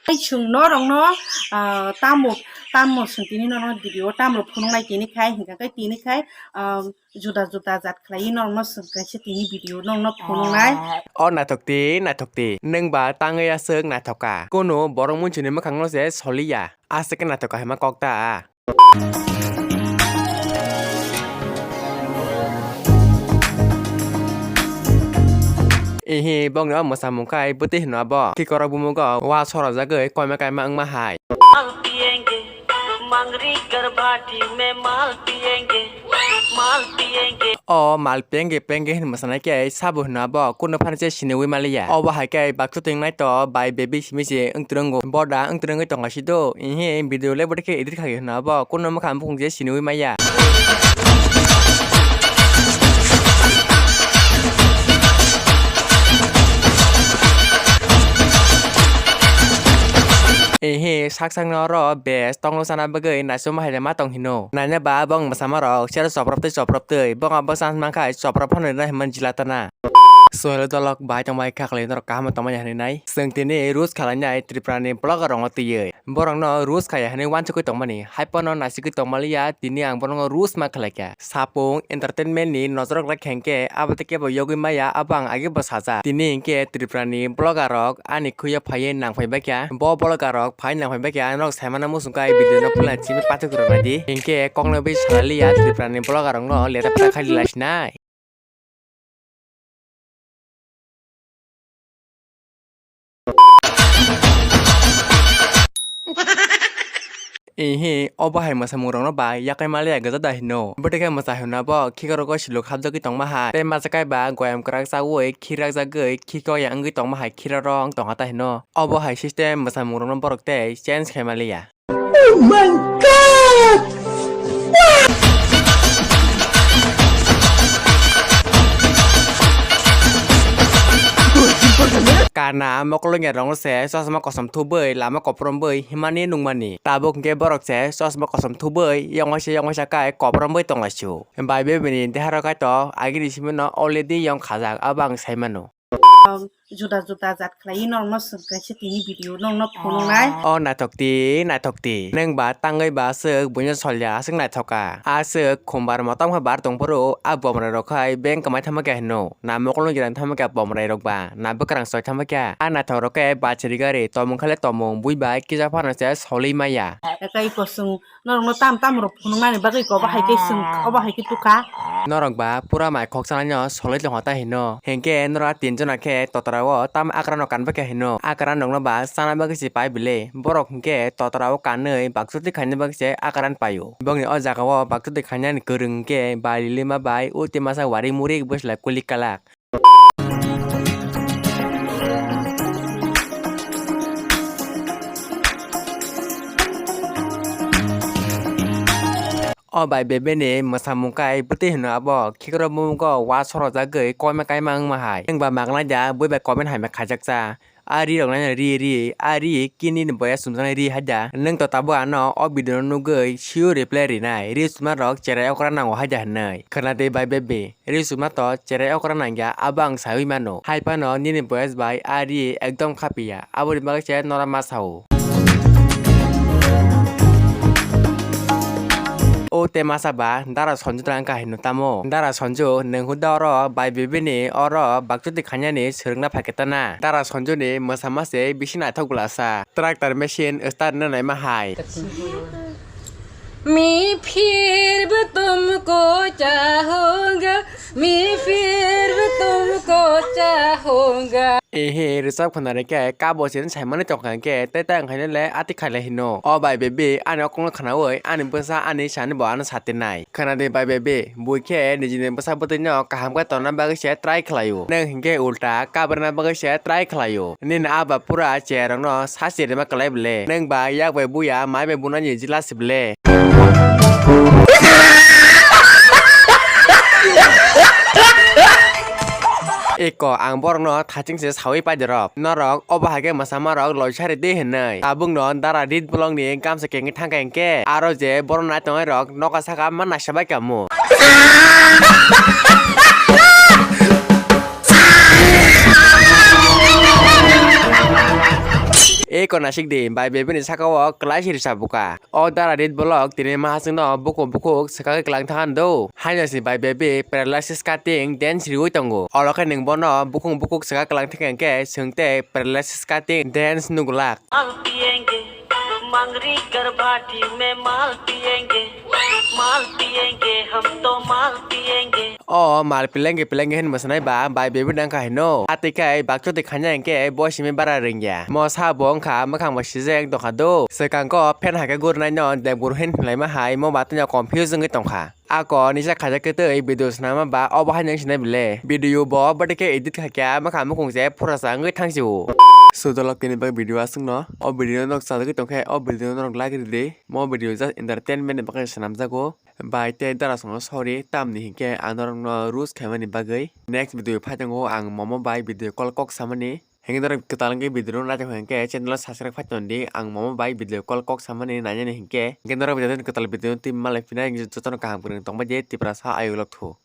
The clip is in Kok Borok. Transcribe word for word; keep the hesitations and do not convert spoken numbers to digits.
Tei chwng norokno, ah, tamo, tamo chwng tini norokno video tamo phunuknai tini khai, hingkha khe tini khai, ah, juda juda jat khlaiwi norokno chwng kaisa tini video norokno phunuknai. O naithok twi, naithok twi. Nwng ba tangwi aswk naithok kha. Kunu borok munsuni mwkhangno se soliya. Aswk khe naithok kha hima kok ta. Ehe, bokni o mwsamung khai bwtwi hino abo. Khikorok bumugo wa sorajagwi koima kaima wngma hai. Mal piyenge, mangri kar bhati mein mal piyenge, mal piyenge. O mal piyenge penge hin mwsanai khe sabo hino abo, kuno phano se siniwi maliya. Obo hai khe baksa twingnai to bai baby simi se wngtwrwngo, boda wngtwrwngwi tongo sido. Ehe, video le bote khe edit khagwi hino abo, kuno mwkhang bukung se siniwi maya. Ehe, sak sakno oro bes tonglo sana bagwi naisoma hai ma tong hino. Naina ba bong mwsama rok sero choprop tei choprop tei, bong abo chance mankha choprop phano rina hinmani jilatana. Sohel dolok bahai tongbai khaklai norok kaham tongmani hinwi nai. Chwng tini roast khalainai Tripura ni vlogger rokno twiwi. Borokno roast khaya hinwi uansukwi tongmani. Hai phano naisigwi tongmaliya, tini ang borokno roast ma khlaikha. Sapung entertainment ni nojorok lai khe hinkhe abo tei kebo yogwi maya, abo ang age bo sajak. Tini hinkhe Tripura ni vlogger rok ani khuyo phaiwi nang phai baikha. Bo vlogger rok phai nang phai baikha, norok saimano muchungkha video no pulai chini pathak rok naidi. Hinkhe kokno bai salaliya Tripura ni vlogger rok no leta peta khai lasinai. Ehe, obo hai mwsamung rokno ba yakai maliya gajada hino. Bwtwi khe mwsa hino bo khikorogo siluk hapjagwi tongma hai. Tei masa kai ba goyam kwrak chaui khirak jagwi khiko ya wngwi tongma hai khiraro wng tongha ta hino. Obo hai system mwsamung rokno borok tei change khai maliya. Oh my God! Kana mokol wngya rong se chosma kosom thubui lama koprombai himani nungmani. Tabuk hingke borok se chosma kosom thubui yongwaisa yongwaisa kai koprombai tonglaisio. Bai bebini deharo kaito agini simino already yong khajak abo ang saimano. Juda juda jat khlaiwi norokno swng kaisa tini video norokno phunuknai. O naithok ti, naithok ti. Nwng ba tangwi ba aswk buino solya aswk naithok kha. Aswk khumbar motom khe bar tongphuru a bomrai rok khai beng kwmai thangma khe hino. Na mokol no giran thangma khe bomrai rok ba. Na bwkrang soi thangma khe. A naithok rok khe bachari gari tomung khale tomung bui bai kisa phano se solwi maya. Ekai kosong. Norokno tam tam rok phunuknani bagwi ko obo hai khe swng, obo hai khe tukha. Norok ba pura mai khok sanai no soloi tongkha ta hino. Hinkhe norok a tin jona khe totra o tam akra no kan bai khe hino. Akra nokno ba sana bagwi se pai bile. Borok hinkhe totra o kanwi bakchoti khaina bagwi se akra no paio. Bongni o jaga o bakchoti khainani kwrwng hinkhe bali lima bai o tei masa wari muri bwsla kulik kalak. O bai bebeni mwsamung kai bwtwi hino abo khikrok bumugo wa sorojagwi koima kaima wngma hai. Nwng ba magnai da bui bai comment hai ma khaijaksa. A ri rok nai ri ri a ri kini ni boya sumjaknai ri hai da. Nwng to tabuk ano o video no nugwi sure reply rinai. Ri sumna rok cherai okra nango hai da hinwi. Khwna de bai bebe. Ri sumna to cherai okra nangya abo ang saui mano. Hai phano nini boyas bai a ri ekdom khapiya. Aboni bagwi se nora ma sao. O te masa ba dara Sanju tang kahino tamo. Dara Sanju nwng huda oro bai bibini oro bakchoti khainani swrwngna phaikhe tana. Dara Sanju ni mwsama se bisi naithok glasa. Tractor machine start na naima hai. मैं फिर भी तुमको चाहूँगा, मैं फिर भी तुमको चाहूँगा। Ehe, rwchap khwnari khe kabo chini saimani tongkha hinkhe tei tang khainai le ati khailai hino. O bai bebe, ani okongno khwnaui ani bwsa ani sani bo ano satinai. Khwnadi bai bebe, bui khe nijini bwsa bwtwino kaham khe tonna bagwi se try khlaio. Nwng hinkhe ulta kabrina bagwi se try khlaio. Nini a ba pura cherairokno sasi rima kwlai ble. Nwng ba yak bai buya mai bai bunani jila si ble. Eko ang borokno thaching se saui paidirok. Norok obo hai khe mwsama rok loisa ridi hinwi. Tabukno dara rit bolongni gamsa kengwi thangkha hinkhe aro je borok nai tongnai rok noka saka ma naisa bai kamo. Eko nasik di, bai baby ni saka o class risa buka. O dara rit bolok tini mahasing no bukuk bukuk swkagwi kwlang thangan do. Haino si bai baby paralysis cutting dance riwi tongo. Oro khe nwng bono bukung bukuk swka kwlang thangkhe swng tei paralysis cutting dance nugulak. माल पिएंगे, मंगरी कर भाटी में माल पिएंगे, माल पिएंगे, हम तो माल पिएंगे। O mal pilenge pilenge hin mwswnai ba bai baby nang kha hino. Atwi khai bakchoti khanya hwnkhe bo simi bara ringya. Mo sa bo wngkha mwkhang bo sijek dokha do. Swkang ko phen hakhe gurnaino debguru hin hinlaima hai mo batino confuse wngwi tongkha. Ako nisa khajakhe tei video swnama ba obo hai nang sinai bile. Video bo bwdikhe edit khaikha mwkhang mukhung se phurasa wngwi thangsio. Sudolok tini bagwi video aswkno. O video nok chajagwi tongkhe o video norok like ridi. Mo video just entertainment ni bagwi swnamjago. Bai tei dara songno sorry tamni hinkhe ang norokno roast khaimani bagwi. Next video phai tongo ang momo bai video call kok samani. Hinkhe norok kwtal wngwi video no naithok hinkhe channel o subscribe khai tondi ang momo bai video call kok samani nainani hinkhe. Hinkhe norok video kwtal video no twi malai phinai jotono kaham kwrwng tongbai di Tiprasa ayuk lok thu.